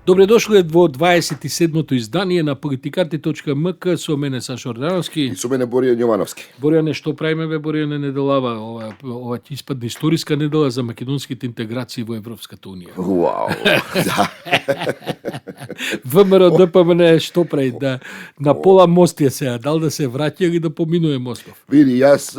Добре дошли во 27-то издание на Политикати.мк со мене Сашо Ордановски. И со мене Боријан Јовановски. Боријане, што правиме бе, Боријане, неделава? Ова ќе испадне историска недела за македонските интеграции во Европската унија. Вау, да. ВМРО ДПМН што прави? Да, на пола мост е сега, дал да се враќа или да поминува мостов? Види, јас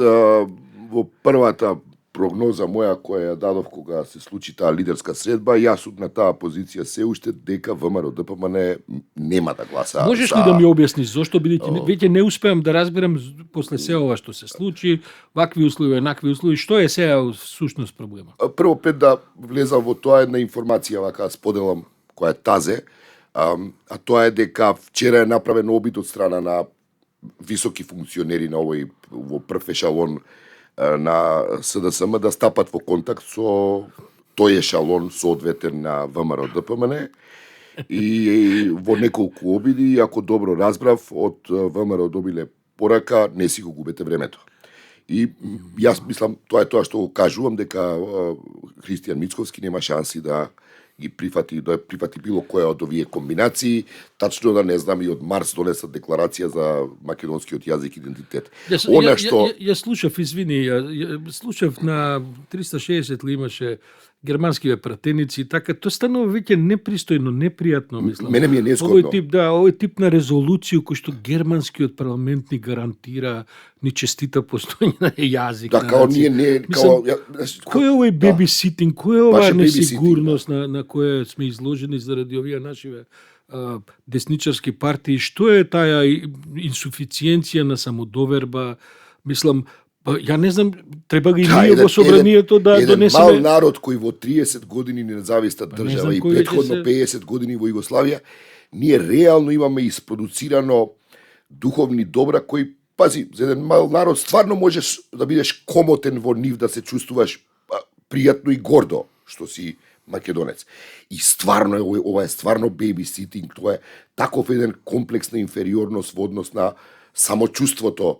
во првата прогноза моја која ја дадов кога се случи таа лидерска средба, јас сум на таа позиција се уште дека ВМРО ДПМН нема да гласа. Можеш ли да ми објасниш зошто, бидејќи веќе не успеам да разберам после се ова што се случи, вакви услови, еднакви услови, што е сега всушност проблема? Прво пред да влезам во тоа една информација вака споделам која е тазе, а тоа е дека вчера е направен обид од страна на високи функционери на во прв ешалон на СДСМ да стапат во контакт со тој ешалон соодветен на ВМРО ДПМН и во неколку обиди, ако добро разбрав, од ВМРО добиле порака не си го губете времето. И јас мислам, тоа е тоа што го кажувам, дека Христијан Мицковски нема шанси да ги прифати било која од овие комбинации, тачно да не знам и од Марс донесат декларација за македонскиот јазик и идентитет. Ја слушав, извини, ја слушав на 360 ли имаше германскиве пратеници, така тоа станува веќе непристојно, непријатно, мислам. Мене ми е незгодно. Овој тип на резолуција кој што германскиот парламент ни гарантира, ни честита постојање на јазик. Да, као ние не, као кој е овој бебиситинг, кој е оваа несигурност на која сме изложени заради овие нашиве десничарски партии, што е таа инсуфициенција на самодоверба, мислам, ја не знам, треба ги ние во собранието да донесеме... Еден мал народ кој во 30 години независна држава и претходно 50 години во Југославија, ние реално имаме испродуцирано духовни добра кои, пази, за еден мал народ стварно можеш да бидеш комотен во нив, да се чувствуваш пријатно и гордо што си македонец. И стварно ова е стварно бебиситинг, тоа е таков еден комплекс на инфериорност во однос на самочувството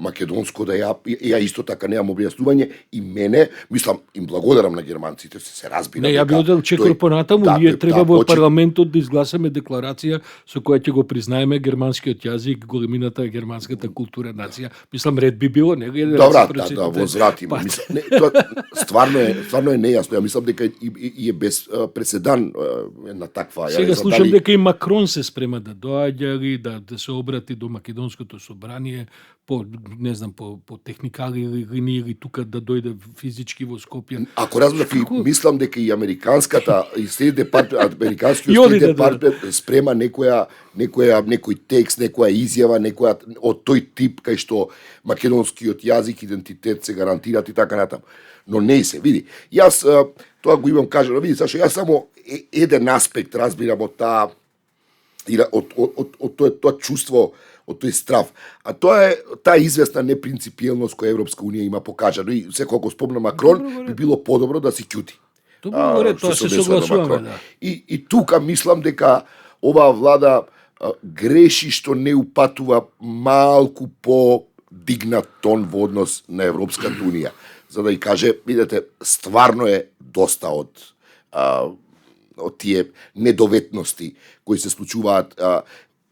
македонско, да ја исто така немам објаснување и мене, мислам, им благодарам на германците, се разбира. Не, ја би одел чекор понатаму, ние треба во парламентот да изгласаме декларација со која ќе го признаеме германскиот јазик, големината германската култура, нација. Мислам, ред би било, не ги да, возвратиме. Тоа стварно е нејасно. Ја мислам дека и е без преседан на таква. Сега слушам дека и Макрон се спрема да доаѓа или да се обрати до македонското собрание по не знам по техникали или тука да дојде физички во Скопје. Ако разбрав, мислам дека и американскиот Стейт департамент спрема некој текст, некоја изјава, некоја од тој тип кај што македонскиот јазик, идентитет се гарантираат и така натаму. Но не се, види. Јас тоа го имам кажано, види, зашто јас само еден аспект разбирам од таа од тоа чувство, од тој страв. А тоа е таа известна непринципиелност која Европска унија има покажано и секогаш спомна Макрон, би било подобро да се ќути. Добро, тоа се согласуваме, да. И тука мислам дека оваа влада греши што не упатува малку по дигнат тон во однос на Европската унија, за да ја каже, видете, стварно е доста од тие недоветности кои се случуваат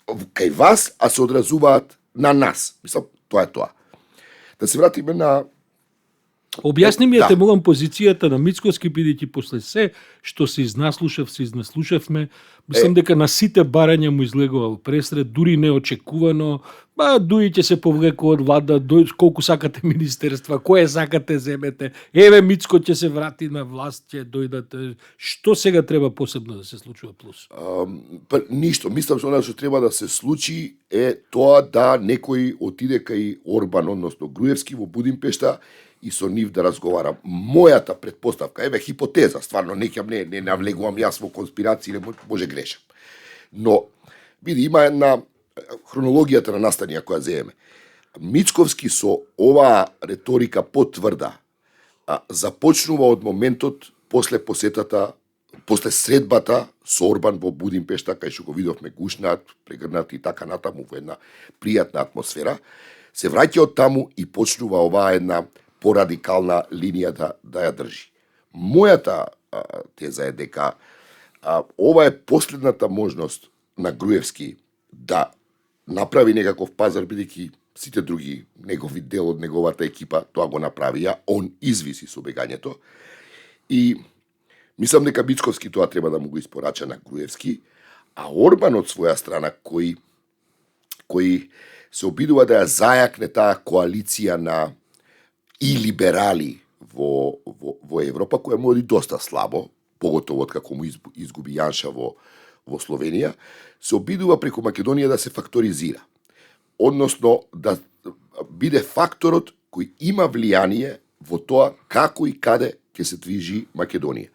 кај вас, а се одразуваат на нас. Мислам, тоа е тоа. Да се вратиме на... Објасни ми, те молам, позицијата на Мицковски, бидејќи после се што се изнаслушавме, мислам дека на сите барања му излегува пресред, дури неочекувано, дуи ќе се повлекува од влада, колку сакате министерства, кое сакате земете, еве Мицко ќе се врати на власт, ќе дојдат. Што сега треба посебно да се случува плюс? Ништо. Мислам што што треба да се случи е тоа да некој отиде кај Орбан, односно Груевски во Будимпешта и со нив да разговарам. Мојата предпоставка, еве хипотеза, стварно не навлегувам јас во конспирации, или може грешам. Но, види, има една хронологијата на настанија која земеме. Мицковски со оваа реторика потврда започнува од моментот после посетата, после средбата со Орбан во Будимпешта, кај што го видовме гушнат, прегрнат и така натаму во една пријатна атмосфера, се враќа од таму и почнува оваа една порадикална линија да ја држи. Мојата теза е дека ова е последната можност на Груевски да направи некаков пазар, бидејќи сите други негови дел од неговата екипа тоа го направија, он извиси со бегањето. И мислам дека Мицковски тоа треба да му го испорача на Груевски, а Орбан од своја страна кој се обидува да ја зајакне таа коалиција на и либерали во Европа, која му оди доста слабо, поготово откако му изгуби Јанша во Словенија, се обидува преку Македонија да се факторизира. Односно, да биде факторот кој има влијание во тоа како и каде ќе се движи Македонија.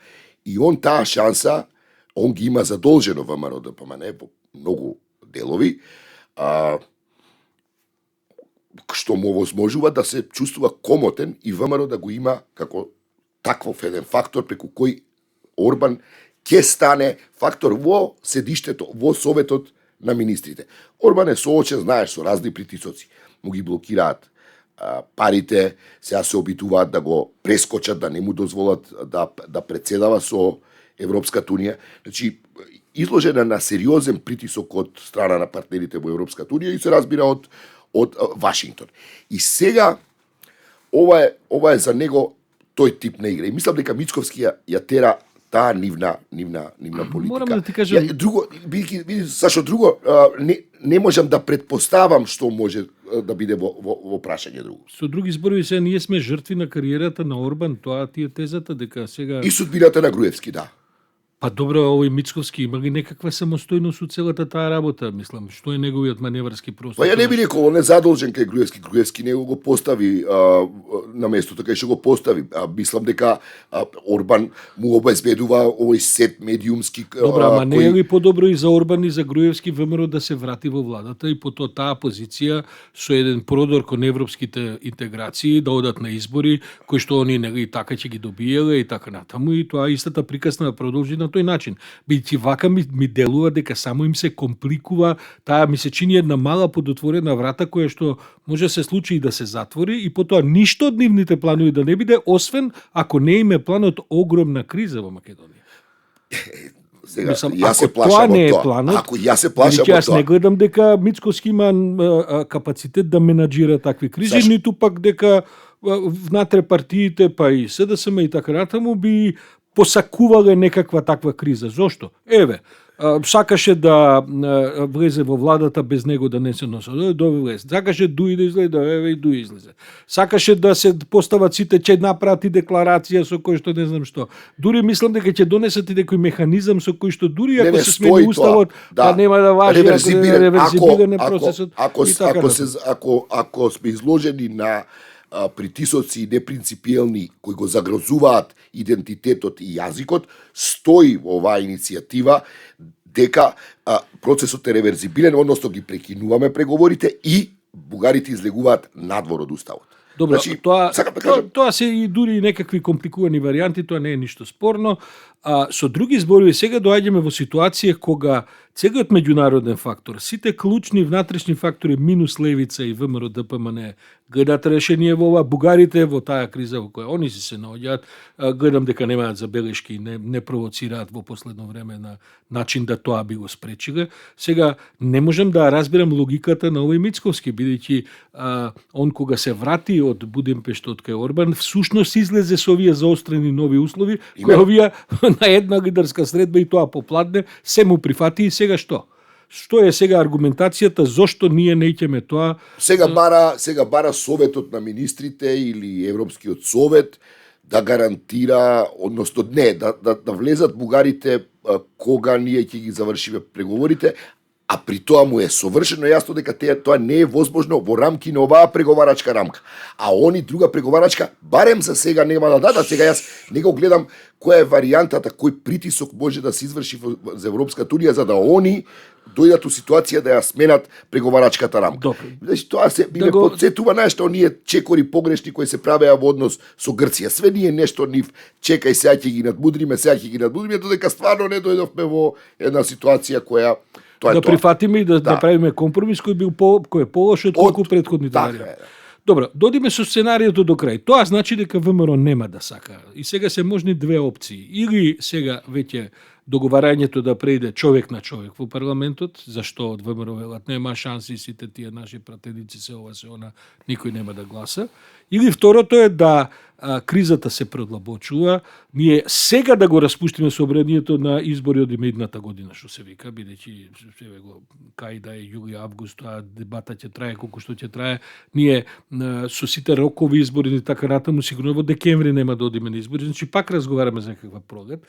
И он таа шанса, он ги има задолжено ВМРО ДПМН во многу делови, што му овозможува да се чувствува комотен и ВМРО да го има како таквов еден фактор преку кој Орбан ќе стане фактор во седиштето, во советот на министрите. Орбан е соочен, знаеш, со разни притисоци. Му ги блокираат парите, сега се обидуваат да го прескочат, да не му дозволат да председава со Европската унија. Значи, изложена на сериозен притисок од страна на партнерите во Европската унија и се разбира од Вашингтон. И сега ова е за него тој тип на игра. И мислам дека Мицковски ја тера таа нивна политика. Морам да ти кажам... Друго, зашто друго, не можам да предпоставам што може да биде во прашање друго. Со други зборови, сега ние сме жртви на кариерата на Орбан, тоа ти е тезата, дека сега... И судбината на Груевски, да. Па добро, овој Мицковски има ли некаква самостојност од целата таа работа, мислам, што е неговиот маневарски простор? Па ја не би рекол, он е задолжен кај Груевски. Груевски него го постави на местото кај што го постави. Мислам дека Орбан му обезбедува овој сет медиумски... Добра, ама не е ли подобро и за Орбан и за Груевски ВМРО да се врати во владата и потоа таа позиција со еден продор кон европските интеграции, да одат на избори, кои што они нели така ќе ги добиеле и така натаму, и тоа истата приказна да продолжи на тој начин. Бидејќи вака ми делува дека само им се компликува, таа ми се чини една мала подотворена врата која што може се случи и да се затвори и потоа ништо од нивните планови да не биде, освен ако не име планот огромна криза во Македонија. Сега, Мислам, јас се ако плашам тоа не е од тоа. планот, Ако јас се плашам од јас тоа. не гледам дека Мицковски има капацитет да менаџира такви кризи, Зашто? ниту пак дека внатре партиите, па и СДСМ и така натаму би посакувале некаква таква криза. Зошто? Еве, сакаше да влезе во владата без него да не се носи. Влезе. Сакаше Дуи да излезе, еве и Дуи излезе. Сакаше да се постават сите, ќе направат и декларација со кој што не знам што. Дури мислам дека ќе донесат и некој механизам со кој што дури ако се смени уставот, да нема да важи реверзибиране процесот. Ако сме изложени на притисоци и непринципиелни кои го загрозуваат идентитетот и јазикот, стои во оваа иницијатива дека процесот е реверзибилен, односно ги прекинуваме преговорите и бугарите излегуваат надвор од уставот. Добро, Значи, тоа се и дури некакви компликувани варијанти, тоа не е ништо спорно. Со други зборови, сега доаѓаме во ситуација кога целиот меѓународен фактор, сите клучни внатрешни фактори минус Левица и ВМРО ДПМН гледат решение во ова, бугарите во таа криза во која они се наоѓаат, гледам дека немаат забелешки, не провоцираат во последно време на начин да тоа би го спречиле. Сега не можам да разберам логиката на овој Мицковски, бидејќи он кога се врати од Будимпешт од кај Орбан, всушност излезе со овие заострени нови услови, кои овие на една лидерска средба и тоа попладне, се му прифати и сега што? Што е сега аргументацијата зошто ние не ќеме тоа? Сега бара Советот на министрите или Европскиот совет да гарантира, односно не, да влезат бугарите кога ние ќе ги завршиме преговорите, а при тоа му е совршено јасно дека тоа не е возможно во рамки на оваа преговарачка рамка. А они друга преговарачка барем за сега нема да дадат. Сега јас не го гледам која е варијантата, кој притисок може да се изврши за Европската унија за да они дојдат у ситуација да ја сменат преговарачката рамка. Значи тоа се би ме потсетува на што оние чекори погрешни кои се правеа во однос со Грција. Све ние нешто нив чекај сега ќе ги надмудриме, додека стварно не дојдовме во една ситуација која да прифатиме и да направиме компромис кој е полош од колку претходните варијанти. Добро, додиме со сценариото до крај. Тоа значи дека ВМРО нема да сака. И сега се можни две опции. Или сега веќе договарањето да преиде човек на човек во парламентот, зашто од ВМРО велат нема шанси, сите тие наши пратеници се ова се она, никој нема да гласа. Или второто е да кризата се продлабочува, ние сега да го распуштиме собранието на избори од идната година, што се вика, бидејќи кај да е јули, август, а дебата ќе трае колку што ќе трае, ние со сите рокови избори и така натаму сигурно во декември нема да одиме на избори, значи пак разговараме за каква пролет.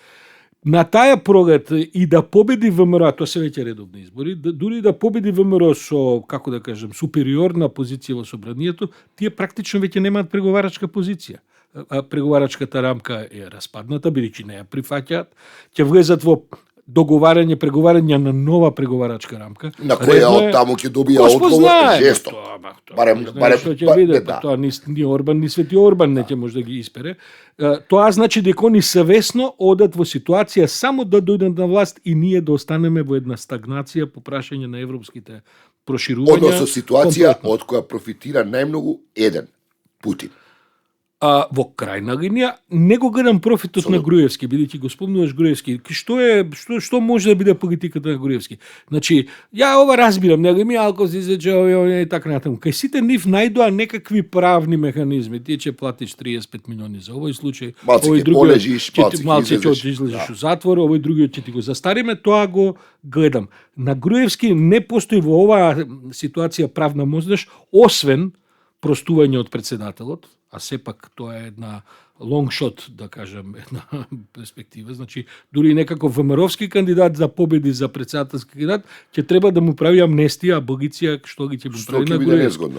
На таа пролет и да победи ВМРО, тоа се веќе редовни избори, дури да победи ВМРО со, како да кажем, супериорна позиција во собранието, тие практично веќе немаат преговарачка позиција. Преговарачката рамка е распадната, бидејќи не ја прифаќаат, ќе влезат во преговарање на нова преговарачка рамка. На која од таму ќе добија одговор жесто. Барем што ќе биде, тоа ни Орбан, ни Свети Орбан не ќе може да ги испере. Тоа значи дека они севесно одат во ситуација само да дојдат на власт и ние да останеме во една стагнација по прашање на европските проширувања. Односно ситуација од која профитира најмногу еден, Путин. Во крајна линија не го гледам профитот на Груевски, бидејќи го спомнуваш Груевски. Што може да биде политиката на Груевски? Значи, ја ова разбирам, нели ми Алкос изрече и така натаму. Кај сите нив најдоа некакви правни механизми. Ти ќе платиш 35 милиони за овој случај, овој другиот малце ќе излезеш у затвор, овој другиот ќе ти го застариме, тоа го гледам. На Груевски не постои во оваа ситуација правна мознаш, освен простување од председателот, а сепак тоа е една long shot, да кажем, една перспектива. Значи, дури некаков ВМРО-вски кандидат за победи за председателски кандидат, ќе треба да му прави амнестија, аболиција, што ги ќе му прави на Груевски.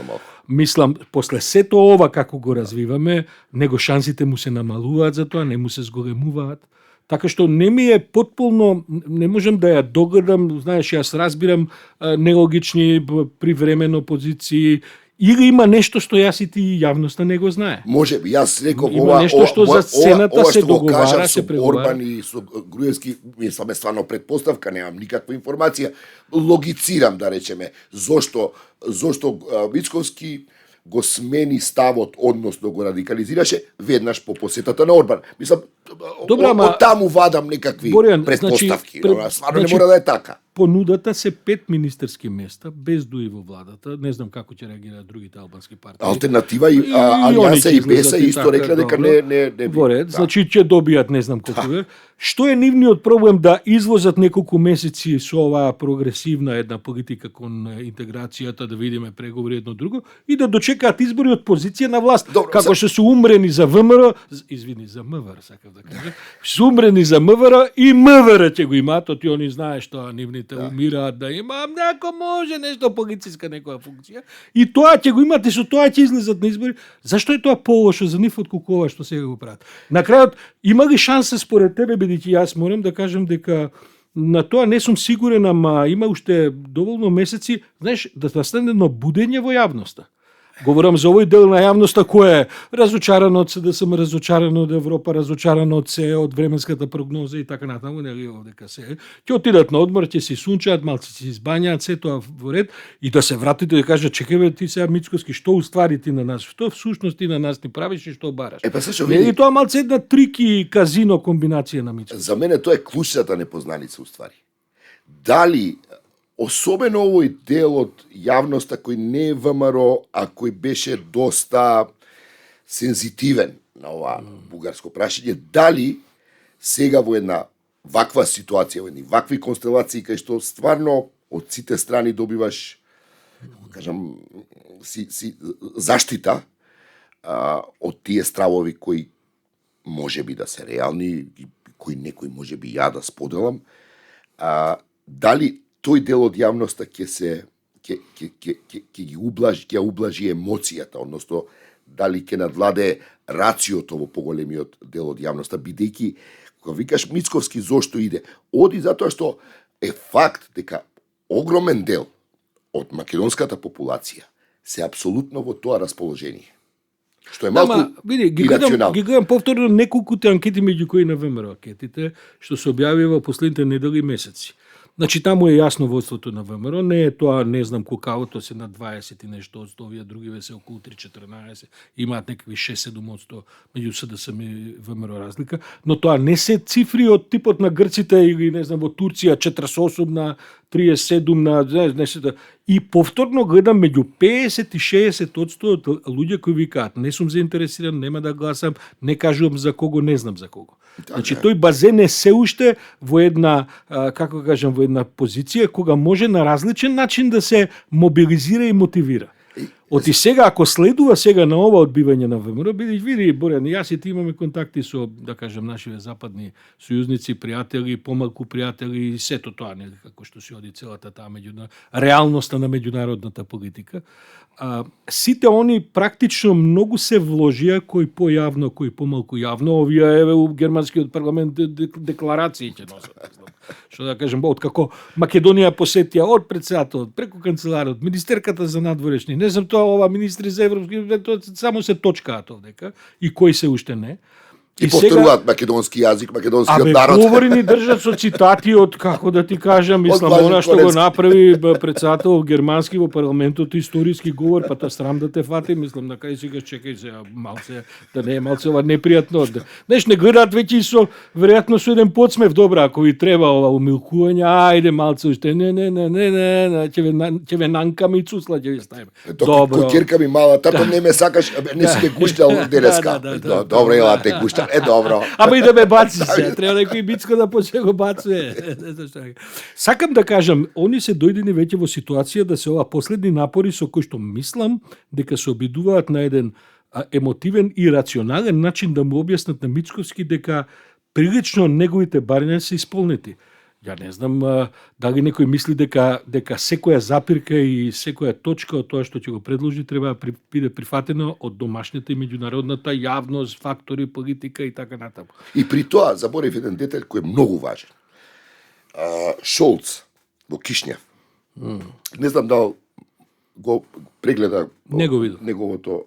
Мислам, после сето ова како го развиваме, него шансите му се намалуваат за тоа, не му се зголемуваат. Така што не ми е потполно, не можем да ја догледам, знаеш, јас разбирам нелогични привремено позиции, или има нешто што јас и ти јавноста не го знае. Може би, јас реков има нешто што за сцената се договара, се преговара. Орбан и со Груевски, мислам е стварно предпоставка, немам никаква информација. Логицирам, да речеме, зошто Мицковски го смени ставот, односно го радикализираше веднаш по посетата на Орбан. Мислам, од таму вадам некакви предпоставки. Стварно не мора да е така. Понудата се 5 министерски места, без дуи во владата. Не знам како ќе реагираат другите албански партии. Алтернатива и Алијанса и БЕСА исто рекле дека не во ред, значи ќе добијат не знам колку. Што е нивниот проблем да извозат неколку месеци со оваа прогресивна една политика кон интеграцијата, да видиме преговори едно друго и да дочекаат избори од позиција на власт. Како што се умрени за ВМРО, за МВР, сакав да кажам. Се умрени за МВР и МВР ќе го имаат, и они знаеш што нивните умираат да имам, ако може нешто полициска некоја функција. И тоа ќе го имате, со тоа ќе излезат на избори. Зашто е тоа полошо за нив отколку ова што сега го прават? На крајот, има ли шанса според тебе, бидејќи јас морам да кажам дека на тоа не сум сигурен, ама има уште доволно месеци, знаеш, да стане едно будење во јавноста. Говорам за овој дел на јавноста кој е разочарано од СДСМ, разочарано од Европа, разочарано од СЕ, од временската прогноза и така натаму, нели овдека се. Ќе отидат на одмор, ќе се сунчаат, малце се избањаат, се тоа во ред и да се вратите и да кажат чекај ти сега Мицковски, што уствари ти на нас, што всушност ти на нас ни правиш и што бараш. Нели тоа малце една трики казино комбинација на Мицковски. За мене тоа е клучната непознаница уствари. Дали особено овој дел од јавноста кој не е ВМРО, а кој беше доста сензитивен на ова бугарско прашање, дали сега во една ваква ситуација, во едни вакви констелации, кај што стварно од сите страни добиваш, кажам, заштита од тие стравови кои може би да се реални, кои некој може би ја да споделам, дали тој дел од јавноста ќе ублажи емоцијата, односно дали ќе надвладе рациото во поголемиот дел од јавноста, бидејќи кога викаш Мицковски зошто иде, оди затоа што е факт дека огромен дел од македонската популација се апсолутно во тоа расположение. Што е малку ирационално. Ги гледам повторно неколкуте анкети меѓу кои на ВМРО анкетите што се објавија во последните недели и месеци. Значи таму е јасно војството на ВМРО, не е тоа, не знам кокавото се на 20 и нешто од овие другиве се околу 3-14, имаат некакви 6-7% меѓу СДСМ и ВМРО разлика, но тоа не се цифри од типот на грците или не знам во Турција 48 на 37 на не се и повторно гледам меѓу 50 и 60% од луѓе кои викаат не сум заинтересиран, нема да гласам, не кажувам за кого, не знам за кого. Значи тој базен е се уште во една како кажам во една позиција кога може на различен начин да се мобилизира и мотивира. Оти сега, ако следува сега на ова одбивање на ВМРО, види, Борјан, јас и ти имаме контакти со, да кажем, нашите западни сојузници, пријатели, помалку пријатели и сето тоа, не како што се оди целата таа реалноста на меѓународната политика. Сите они практично многу се вложија, кој појавно, кој помалку јавно, овие еве у германскиот парламент декларации ќе носат. Што да кажем, откако Македонија посетија од председателот, преку канцеларот, министерката за надворешни, не знам тоа, ова министри за европски, тоа само се точкаат овдека и кои се уште не. И повторуваат македонски јазик, македонскиот народ. Говори ни држат со цитати од, како да ти кажам, мислам, она што го направи председател германски во парламентот, историски говор, па та срам да те фати, мислам, на кај сега чекај се, малце, да не е малце ова непријатно. Знаеш, не гледаат веќе со, веројатно со еден подсмев, добра, ако ви треба ова умилкување, ајде малце уште, не, ќе ве нанкам и цусла ќе ви ставиме. Добро. Ќерка ми мала, тако не ме сакаш, не си те гуштал денеска. Добро, ела те гуштал. Добро. Ама и да ме баци се, треба некој бицко да почне го бацуе. Сакам да кажам, они се дојдени веќе во ситуација да се ова последни напори со кои што мислам дека се обидуваат на еден емотивен и рационален начин да му објаснат на Мицковски дека прилично неговите барања се исполнети. Ја не знам дали некој мисли дека секоја запирка и секоја точка од тоа што ќе го предложи треба да биде прифатено од домашната и меѓународната јавност, фактори, политика и така натаму. И при тоа заборев еден детај кој е многу важен. Шолц во Кишњев. Не знам дали го прегледа неговото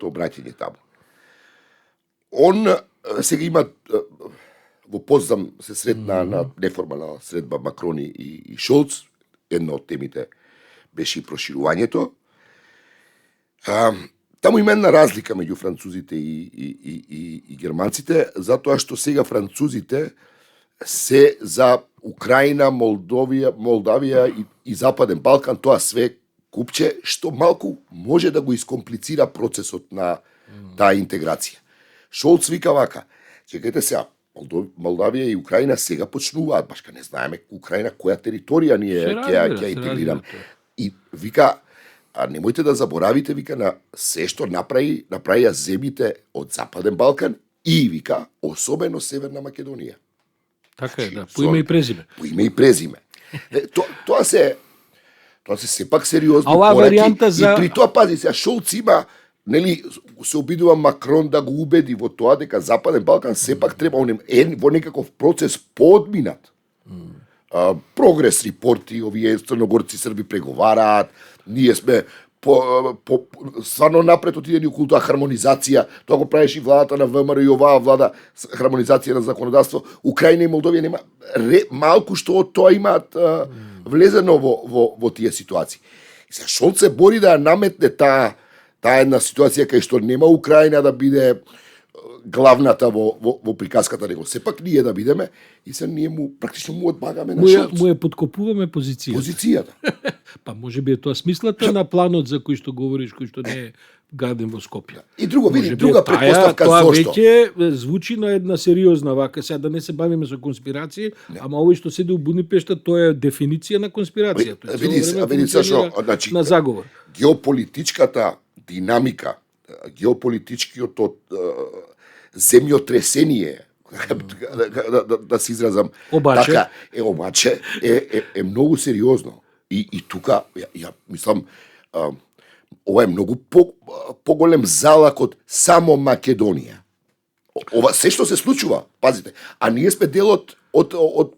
обраќање таму. Он сега има во Потсдам се сретна на неформална средба Макрони и Шолц. Една од темите беше и проширувањето. Таму има една разлика меѓу французите и германците, затоа што сега французите се за Украина, Молдавија и Западен Балкан, тоа све купче, што малку може да го искомплицира процесот на таа интеграција. Шолц вика вака, чекајте сега, Молдавија и Украина сега почнуваат, башка не знаеме Украина која територија ние ќе интегрираме. И вика, немојте да заборавите, вика, на се што направија земјите од Западен Балкан и, вика, особено Северна Македонија. Така е, да, по име и презиме. По име и презиме. Тоа се сепак сериозни варијанта и при тоа, пази, сега Шолц има, нели, се обидува Макрон да го убеди во тоа дека Западен Балкан сепак треба во некаков процес поодминат. Прогрес репорти, овие црногорци, срби преговараат, ние сме стварно напред отидени околу тоа хармонизација, тоа го правеше и владата на ВМРО и оваа влада, хармонизација на законодавство. Украина и Молдовија нема малку што од тоа имаат влезено во тие ситуации. И сега Шолц се бори да ја наметне таа една ситуација кај што нема Украина да биде главната во приказката него. Сепак ние да бидеме и се ние практично му одбагаме на Шолц. Му ја подкопуваме позицијата. Па може би е тоа смислата на планот за кој што говориш, кој што не е гаден во Скопје. И друга претпоставка зошто. Тоа веќе звучи на една сериозна вака, сега да не се бавиме со конспирации, ама овој што седи у Будипешта, тоа е дефиниција на конспирација. Види што, значи, на заговор. Геополитичката динамика, геополитичкиот земјотресение, да се изразам така, обаче е многу сериозно. И тука, ја мислам, ова е многу поголем залак од само Македонија. Ова се што се случува, пазите, а ние сме дел од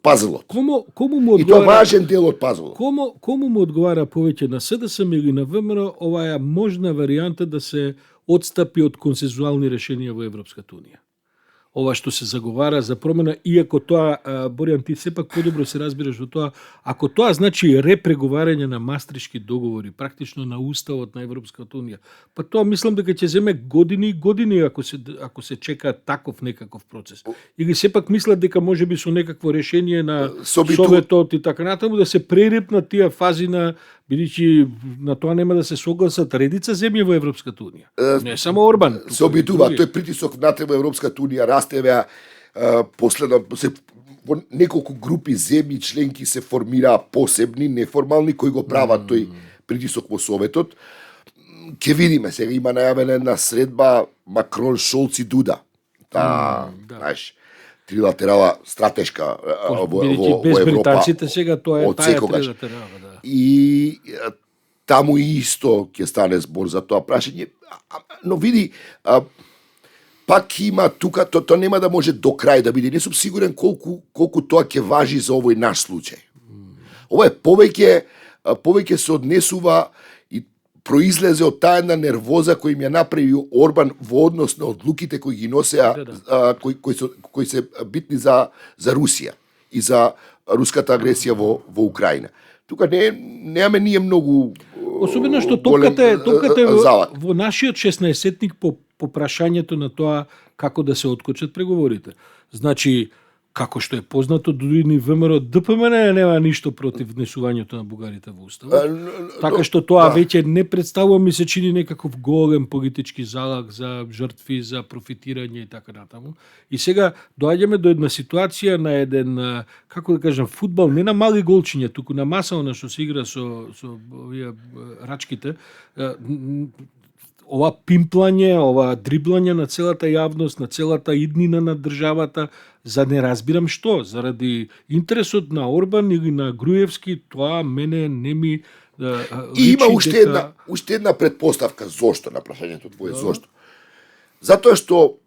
пазлот. Кому му одговара? И тоа важен дел од пазлот. Кому му одговара повеќе на СДСМ или на ВМРО оваа можна варијанта да се одстапи од консензуални решенија во Европската унија? ова што се заговара за промена, иако тоа, Боријан, ти сепак подобро се разбираш во тоа, ако тоа значи репреговарање на мастришки договори, практично на уставот на Европската унија, па тоа мислам дека ќе земе години и години ако се чека таков некаков процес. Или сепак мислат дека можеби со некакво решение на Советот и така натаму да се прерипнат тие фази на, бидејќи на тоа нема да се согласат редица земји во Европската унија. Не само Орбан. Се обидува, тој притисок внатре во Европската унија растеве, последно се во неколку групи земји членки се формираа посебни, неформални, кои го прават тој притисок во Советот. Ке видиме, сега има најавена една средба Макрон, Шолц и Дуда. Знаеш, трилатерала стратешка во Европа. Без британците сега тоа е таа трилатерала, да. И таму исто ќе стане збор за тоа прашање. Но види, пак има тука, тоа нема да може до крај да биде. Не сум сигурен колку тоа ќе важи за овој наш случај. Ова е повеќе се однесува и произлезе од таа една нервоза кој им ја направи Орбан во однос на одлуките кои ги носеа, кои се битни за Русија и за руската агресија во Украина. Тука немаме ние многу особено што топката е во нашиот 16-тник по прашањето на тоа како да се откочат преговорите. Значи, како што е познато, дури ни ВМРО ДПМН нема ништо против внесувањето на бугарите во уставот. Така што тоа веќе не представува, ми се чини, некаков голем политички залог за жртви, за профитирање и така натаму. И сега доаѓаме до една ситуација на еден, како да кажам, фудбал, не на мали голчиња, туку на маса она што се игра со овие рачките. Ова пимплање, ова дриблање на целата јавност, на целата иднина на државата, за не разбирам што, заради интересот на Орбан или на Груевски, тоа мене не ми и има уште една предпоставка зошто на прашањето твое зошто. Затоа што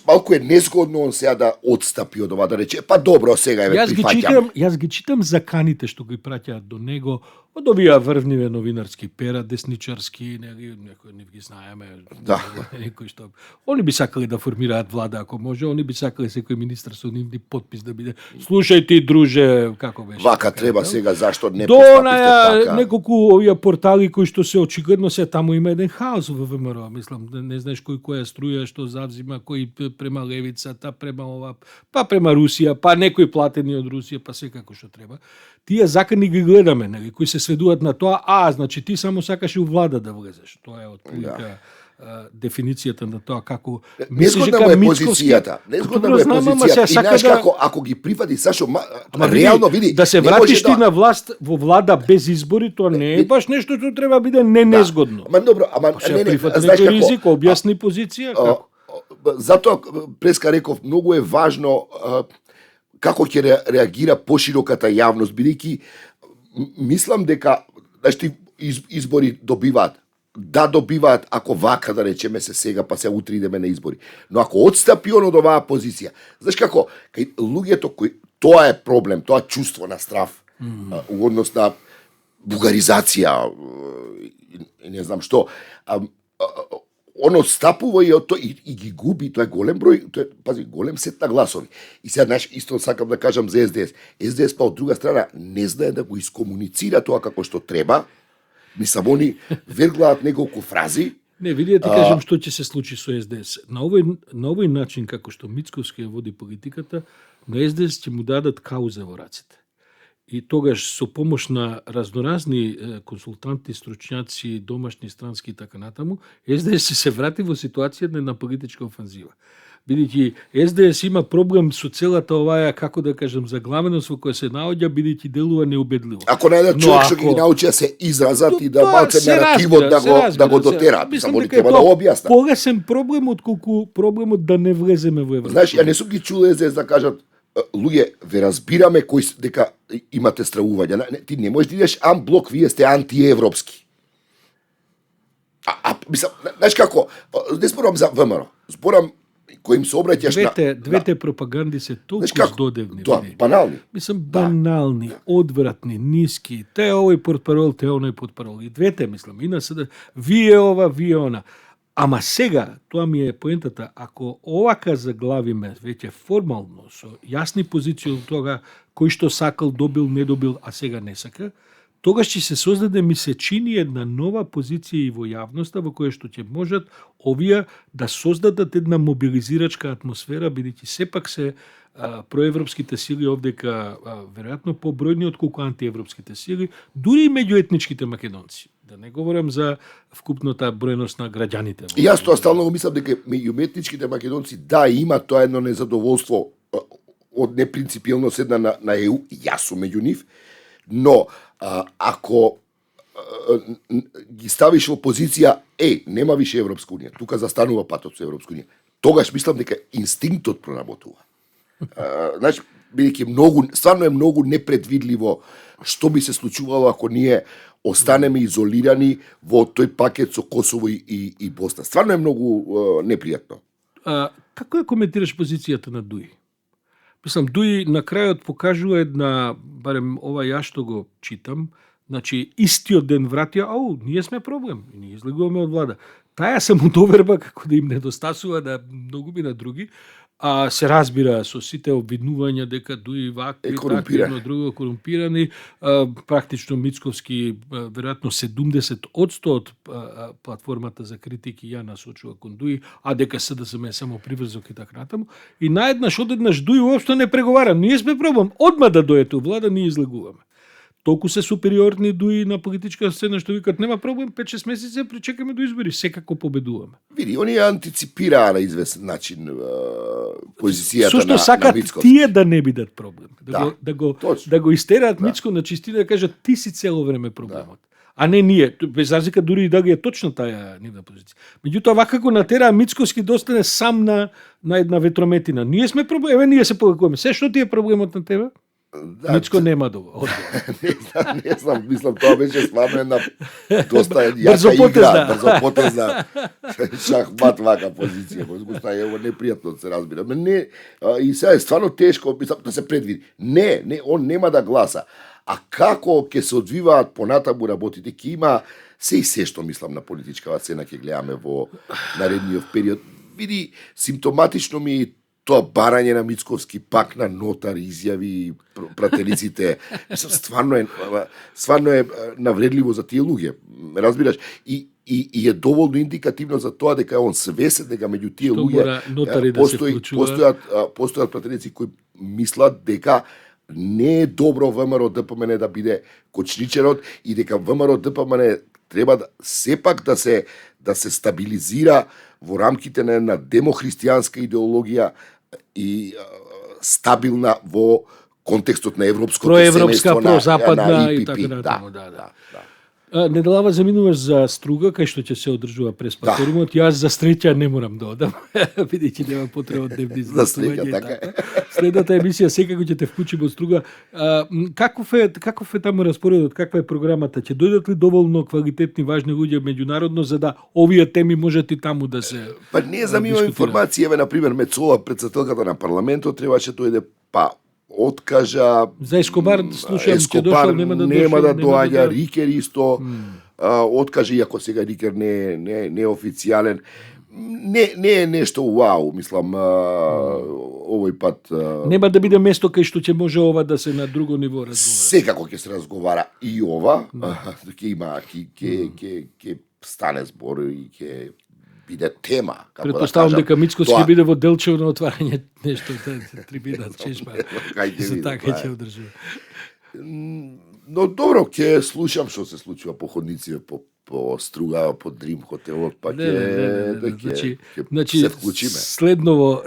малку е незгодно он сега да отстапи од ова, да рече, па добро, сега еве прифаќам. Јас ги читам заканите што ги праќаат до него, од овие врвниве новинарски пера, десничарски, некои не ги знаеме. Да. Некои што они би сакале да формираат влада ако може, они би сакале секој министар со нивни подпис да биде. Слушај ти, друже, како беше? Вака треба сега, зашто не постапите така? Неколку овие портали кои што се очигледно се таму има еден хаос во ВМРО, мислам, не знаеш која струја што завзима, кој према левица, та према ова, па према Русија, па некои платени од Русија, па секако што треба. Тие закани ги гледаме, нели, кои се сведуваат на тоа, значи ти само сакаш и у влада да влезеш. Тоа е отприлика дефиницијата на тоа како незгодна му е позицијата. Незгодна му е позицијата. И знаеш како, ако ги прифати, Сашо, реално види, да се вратиш ти на власт во влада без избори, тоа не е баш нешто што треба биде незгодно. Ама добро, не, знаеш како, ризик, објасни позиција, како? Затоа преска реков, многу е важно како ќе реагира пошироката јавност, бидејќи мислам дека избори добиваат ако вака да речеме се сега, па се утре идеме на избори. Но ако отстапи он од оваа позиција, знаеш како, кај луѓето кои тоа е проблем, тоа чувство на страв во однос на бугаризација и не знам што, он отстапува и ги губи, тоа е голем број, пази, голем сет на гласови. И сега, знаеш, исто сакам да кажам за СДС. СДС, па од друга страна, не знае да го искомуницира тоа како што треба. Мислам, они верглаат неколку фрази. Не, види да ти кажам што ќе се случи со СДС. На овој начин, како што Мицковски води политиката, на СДС ќе му дадат кауза во раците. И тогаш со помош на разноразни консултанти, стручњаци, домашни, странски и така натаму, СДС се врати во ситуација на политичка офанзива. Бидејќи СДС има проблем со целата оваа, како да кажам, заглавеност во која се наоѓа, бидејќи делува неубедливо. Ако најдат човек што ги научи да се изразат и да малце наративот да го дотера, само дека треба да објасна. Погасен проблем отколку проблемот да не влеземе во Европа. Знаеш, ја не сум ги чул СДС да кажат луѓе, ве разбираме дека имате стравување. Ти не можеш да идеш анблок, вие сте антиевропски. Мислам, знаеш како, не зборам за ВМРО, зборам кој им се обраќаш на... Двете пропаганди се толку здодевни. Тоа, банални. Мислам, банални, одвратни, ниски. Те овој портпарол, те оној портпарол. И двете, мислам, и на СДС. Вие ова, вие она. Ама сега, тоа ми е поентата, ако овака заглавиме веќе формално, со јасни позиции од тога кој што сакал, добил, не добил, а сега не сака, тогаш ќе се создаде, ми се чини, една нова позиција и во јавноста во која што ќе можат овие да создадат една мобилизирачка атмосфера, бидејќи сепак се проевропските сили овдека веројатно побројни отколку антиевропските сили, дури и меѓу етничките македонци. Да не говорам за вкупната бројност на граѓаните. И јас тоа стално го мислам дека меѓу етничките македонци има тоа едно незадоволство од непринципиелно седна на ЕУ, јас сум меѓу нив, но ако ги ставиш во позиција нема више Европска унија, тука застанува патот со Европска унија, тогаш мислам дека инстинктот проработува. Значи, бидејќи стварно е многу непредвидливо што би се случувало ако ние останеме изолирани во тој пакет со Косово и Босна. Стварно е многу непријатно. Како ја коментираш позицијата на Дуи? Мислам, Дуи на крајот покажува една, барем ова ја што го читам, значи истиот ден вратија, ние сме проблем, ние излегуваме од влада. Таа самодоверба како да им недостасува на многу на други, се разбира со сите обвинувања дека Дуи вакви, такви, едно друго корумпирани, практично Мицковски веројатно 70% од платформата за критики ја насочува кон Дуи, а дека СДСМ е само приврзок и така натаму. И одеднаш Дуи уопшто не преговара. Ние сме проблем. Одма да дојдете у влада, ние излегуваме. Толку се супериорни Дуи на политичка сцена што викат нема проблем, 5-6 месеци пречекаме до избори, секако победуваме. Види, они антиципираа на известен начин позицијата на сакат Мицков. Тие да не бидат проблем. Да го истераат Мицко на чистина, да кажат ти си цело време проблемот. А не ние, без разлика дури и да ги е точно таа нивна позиција. Меѓутоа вака го натераа Мицковски да остане сам на една ветрометина. Ние сме проблем, ние се повлекуваме. Се што ти е проблемот на тебе? Мицко нема одговор. Не знам, мислам, тоа беше стварно една доста јака игра, брзопотезна шахмат вака позиција, го стаја непријатно се разбира. Не, и сега е стварно тешко, мислам, да се предвиди. Не, он нема да гласа. А како ќе се одвиваат понатаму работите, ќе има се што мислам на политичкава сцена ќе гледаме во наредниот период. Види, симптоматично ми тоа барање на Мицковски пак на нотар, изјави, пратениците, стварно е навредливо за тие луѓе, разбираш? И е доволно индикативно за тоа дека он свесен дека меѓу тие луѓе постојат пратеници кои мислат дека не е добро ВМРО ДПМН да биде кочничерот и дека ВМРО ДПМН треба сепак да се стабилизира во рамките на една демохристијанска идеологија и стабилна во контекстот на европското семејство, прозападна и така натаму, да. Неделава заминуваш за Струга, кај што ќе се одржува прес-патерумот. Јас за среќа не морам да одам, бидејќи нема потреба од дневни изластувања. Така. Следната емисија секако ќе те вклучиме од Струга. Каков е таму распоредот, каква е програмата? Ќе дојдат ли доволно квалитетни, важни луѓе меѓународно за да овие теми можат и таму да се не знам, има информација, например, Мецола, председателката на парламентот, требаше дојде откажа. За Ескобар слушам че дошол, нема да доаѓа, Рикер исто откаже, иако сега Рикер не е официјален. Не е нешто вау, мислам, овој пат. Нема да биде место кај што ќе може ова да се на друго ниво разговара. Секако ќе се разговара и ова, ќе стане збор и ќе биде тема. Претпоставам дека Мицко ќе биде во Делчево на отварање нешто, трибина, чешма. За така ќе одржува. Но добро, ќе слушам што се случува по ходниците, по Струга, по Дрим хотелот, па ќе се вклучиме.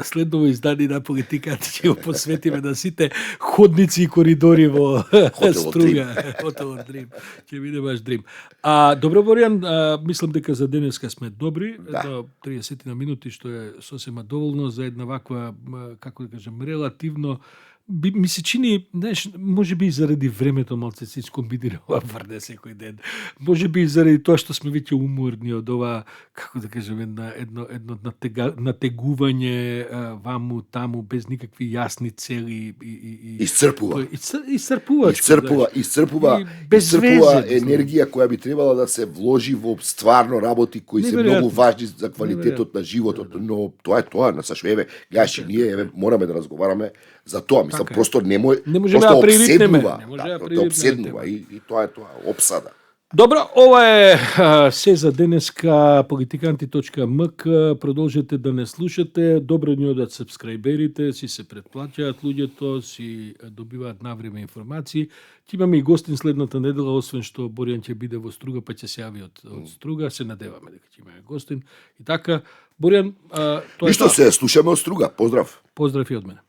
Следново издание на политиката ќе го посветиме на сите ходници и коридори во Струга, хотелот Дрим. Ќе биде баш Дрим. Добро, Боријан, мислам дека за денеска сме добри, до 30 на минути, што е сосема доволно за една ваква, како да кажем, релативно ми се чини, знаеш, може би и заради времето малце се искомбинира ова врде секој ден. Може би и заради тоа што сме веќе уморни од ова, како да кажем, едно натегување ваму, таму, без никакви јасни цели и Исцрпува. Исцрпувачко. Исцрпува без везе, енергија која би требала да се вложи во стварно работи кои се Неверојатно. многу важни за квалитетот на животот, но тоа е тоа, на саш еве, гледаш и ние еве мораме да разговараме за тоа, мислам Така е. просто Не можеме просто да превикнеме, обседнува, не може да те превикнеме обседнува тема. и тоа е тоа, опсада. Добро, ова е се за денеска политиканти.мк. Продолжете да не слушате, добро ни одат сабскрајберите, си се претплаќаат луѓето, си добиваат навреме информации. Ќе имаме и гостин следната недела, освен што Боријан ќе биде во Струга, па ќе се јави од Струга, се надеваме дека ќе имаме гостин. И така, Боријан, тоа е Ништо тоа. се, слушаме од Струга, поздрав. Поздрав и од мене.